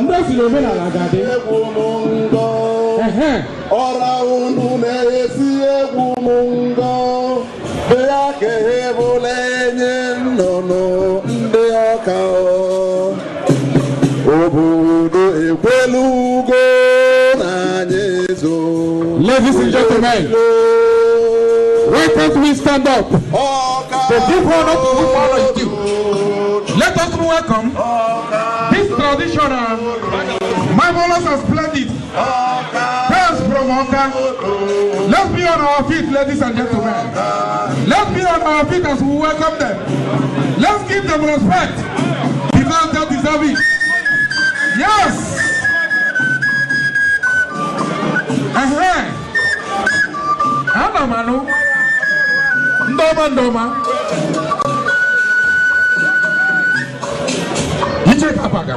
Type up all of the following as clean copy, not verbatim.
Ndị si n'omenala ga-adị. Ọra unu na-esi egwu m ngọ. Bịa ka ebula enyi nnụnụ ndị ọka. Obodo ekwelugo na anyị zo. Ladies and gentlemen, why can't we stand up to give honor to whom honor is due? Let us welcome this traditional, marvelous and splendid dance from Awka. Let's be on our feet, ladies and gentlemen. Let's be on our feet as we welcome them. Let's give them respect because they deserve it. Yes! Ana manu. Ndoma ndoma. Iche kapaga.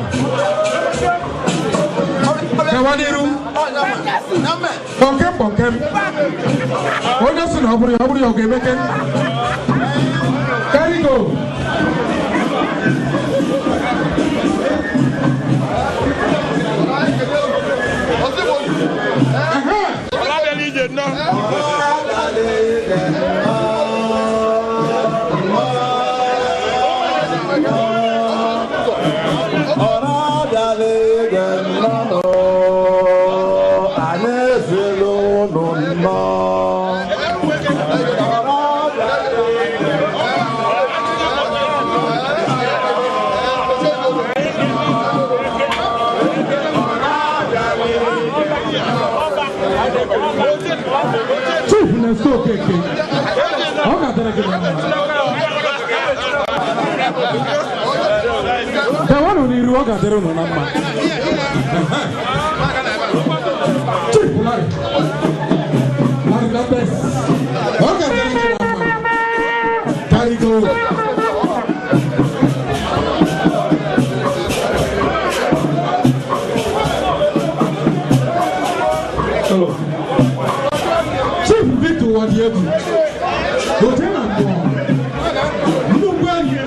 Kawaniru. Bonkem bonkem. Onye si na oburu ya oburu ya ogemeke. Carry go. Chief Nesto Keke, ọ ga-adịrị gị na mma. Gawanụ n'iru, ọ ga-adịrị unu na mma. Chief Larry, Larry Lopez, ọ ga-adịrị gị na mma. Carry go. Chief Victor Wadiegu, Ote na mmụọ, nnukwu enyi,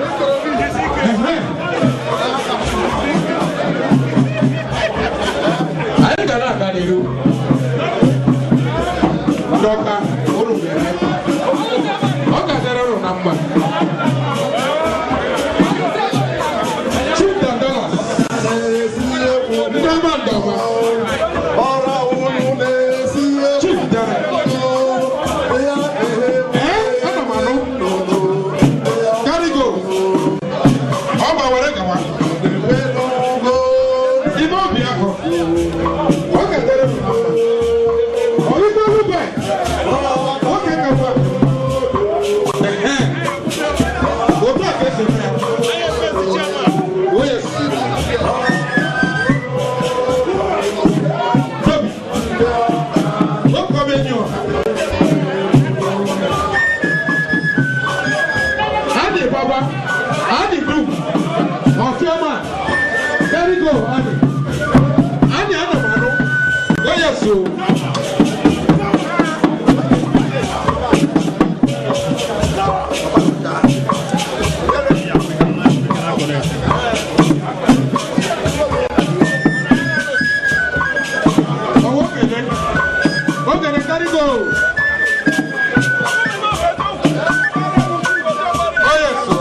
anyị ga na-aga n'iru. Ndị Ọka, unu ga-eme. Ọ ga-adịrị unu na mma. Chief Dandolas, ndị ọma ndị ọma. Chief Derek. Carry go. Ọba were gawa. Ime obi ahụ. Ọ ga-edere m na mma. Ọyịkwa olugbe. Nwoke gawa. Otu a ka esi eme ya. Oh yes. Tobi. Okome enyi ọha. Andy Baba, Andy Group, Ofioma, very go, Andy. Andy Anamano, oh yes, so. Oh, okay then. Okay then, carry go. Oh yes, so.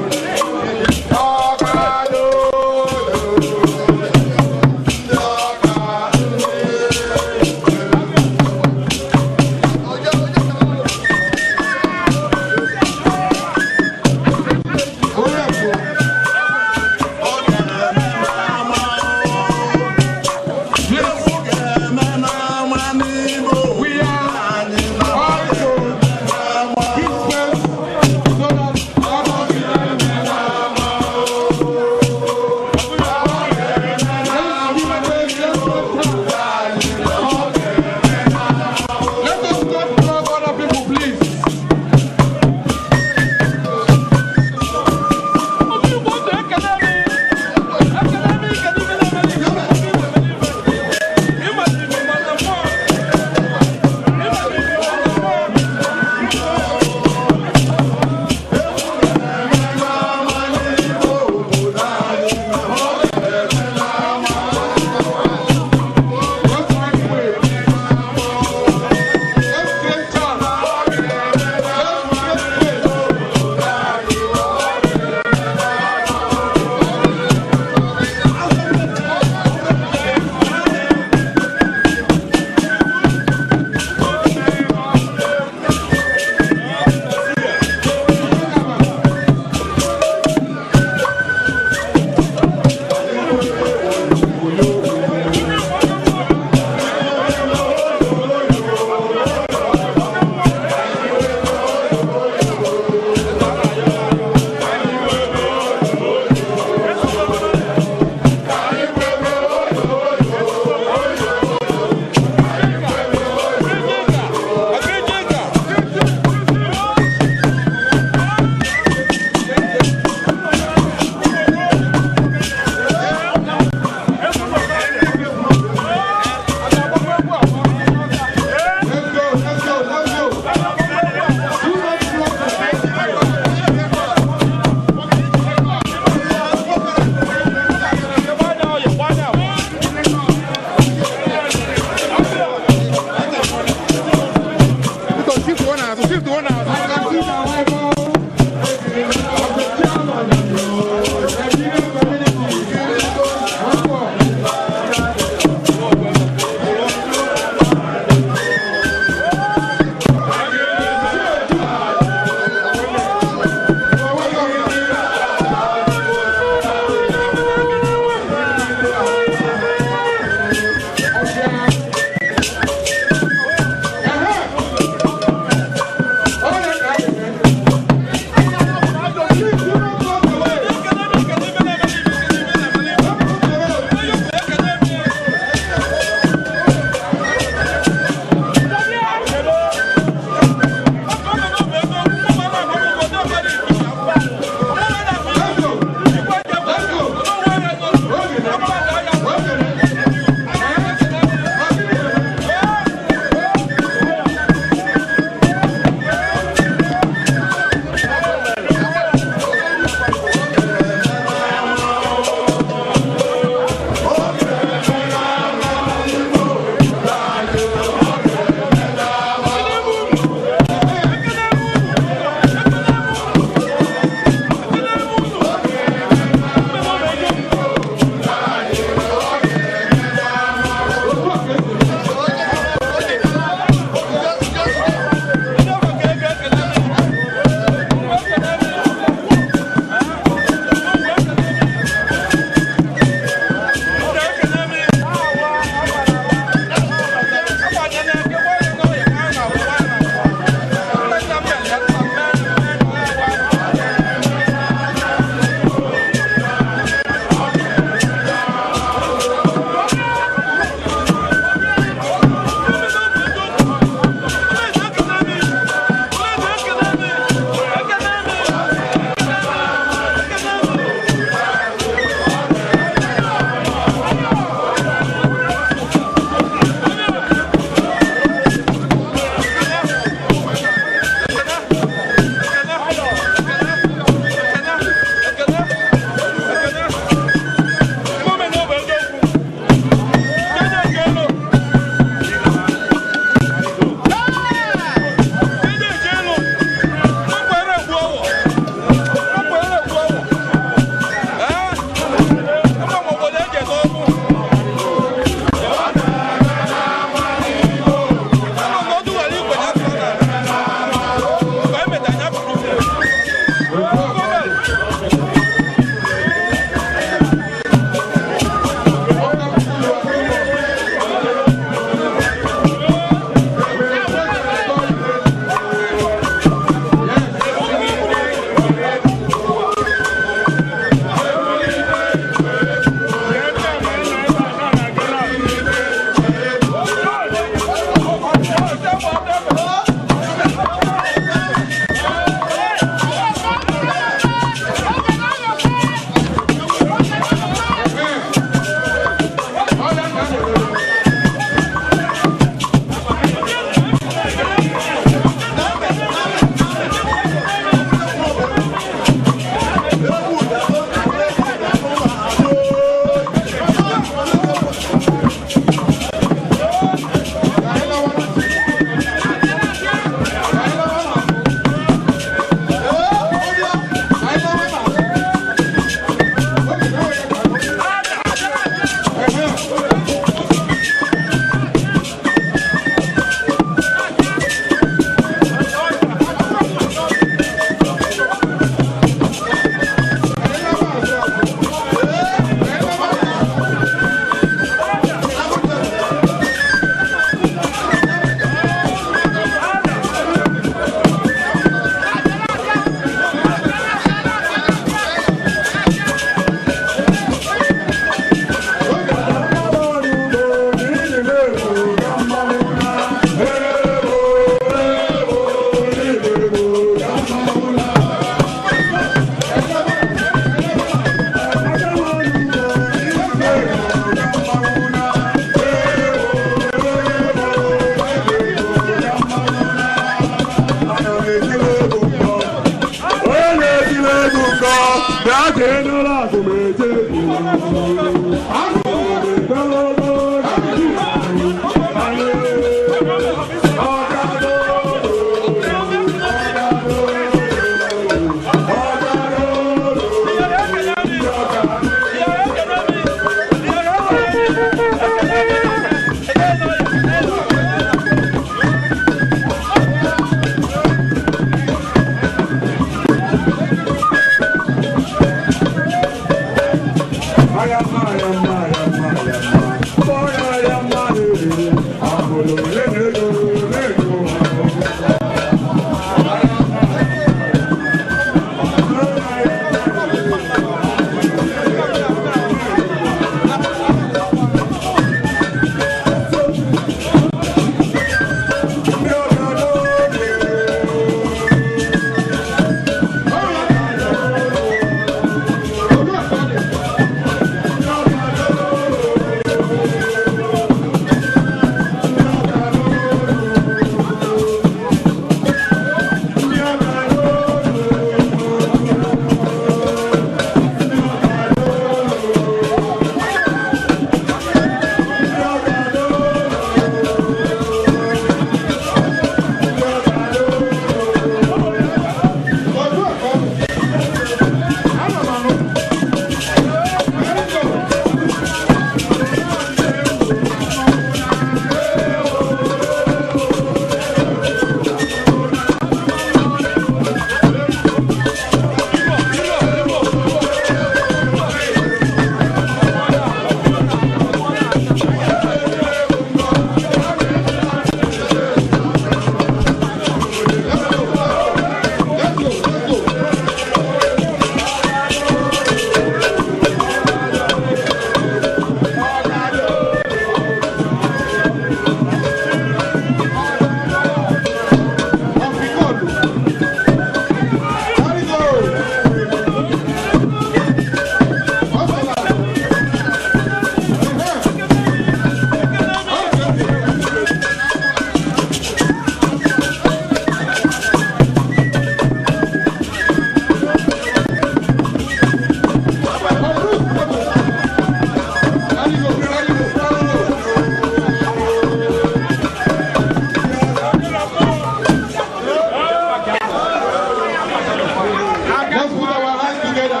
Let's put our hands together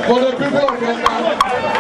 for the people of Ghana.